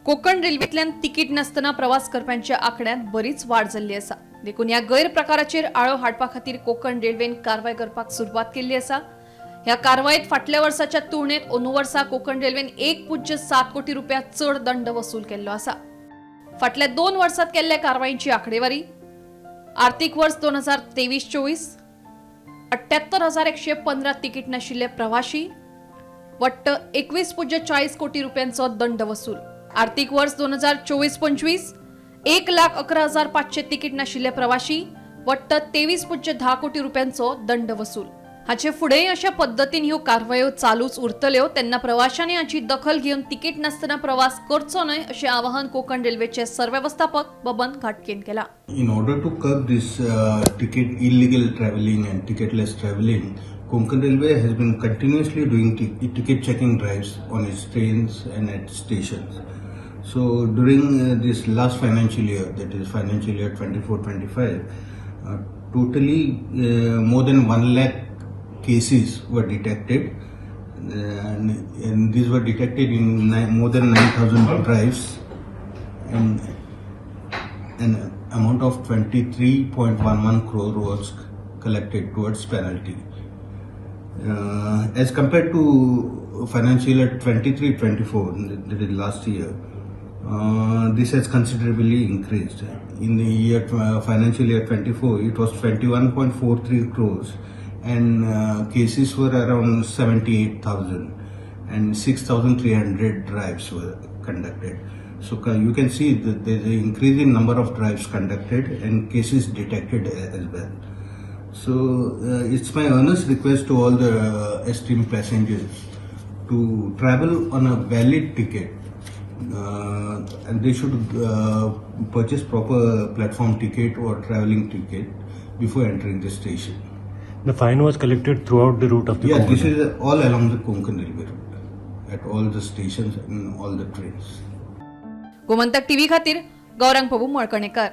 Konkan रेल्वेंतल्यान ticket नासतना प्रवास करप्यांच्या आंकड्यांत बरीच वाड जाल्ली आसा. देखून ह्या गैरप्रकाराचेर आळो हाडपा खातीर कोकण रेल्वेन कारवाय करपाक सुरवात केल्ली आसा. ह्या कारवायेत फाटल्या वर्साच्या तुळनेत अंदू वर्सा कोकण रेल्वेन 1.7 कोटी रुपया चड दंड वसूल केल्लो आसा. फाटल्या 2 वर्सात केल्ल्या कारवायेची आंकडेवारी: आर्थिक वर्स 2023-24, 78,115 तिकीट नाशिल्ले प्रवाशी, वट्ट 21.40 कोटी रुपयांचो दंड वसूल. आर्थिक वर्स 2024-25, 1,11,500 तिकीट नाशिल्ले प्रवाशी, वट्ट 23.10 कोटी रुपयांचो दंड वसूल. हाचे फुडेंय अशा पद्दतीन ह्यो कारवायो चालूच उरतल्यो. तेन्ना प्रवाशांनी हाची दखल घेवन तिकीट नासतना प्रवास करचो न्हय, अशें आवाहन कोकण रेल्वेचे सरवेवस्थापक बबन घाटकेन केला. In order to curb this ticket illegal traveling and ticketless traveling, Konkan Railway has been continuously doing ticket checking drives on its trains and at stations. So during this last financial year, that is financial year 24-25, totally more than 1 lakh cases were detected and these were detected in more than 9,000 drives and an amount of 23.11 crore was collected towards penalty. As compared to financial year 23-24, that is last year, this has considerably increased. In the year financial year 24, it was 21.43 crores and cases were around 78,000 and 6,300 drives were conducted. So you can see that there is an increase in number of drives conducted and cases detected as well. So it's my earnest request to all the esteemed passengers to travel on a valid ticket and they should purchase proper platform ticket or traveling ticket before entering the station. The fine was collected throughout the route of the Yeah, Konkan this Railway. Is all along the Konkan Railway route, at all the stations and all the trains. Gomantak TV खातीर गौरांग प्रभू मळकणेकर.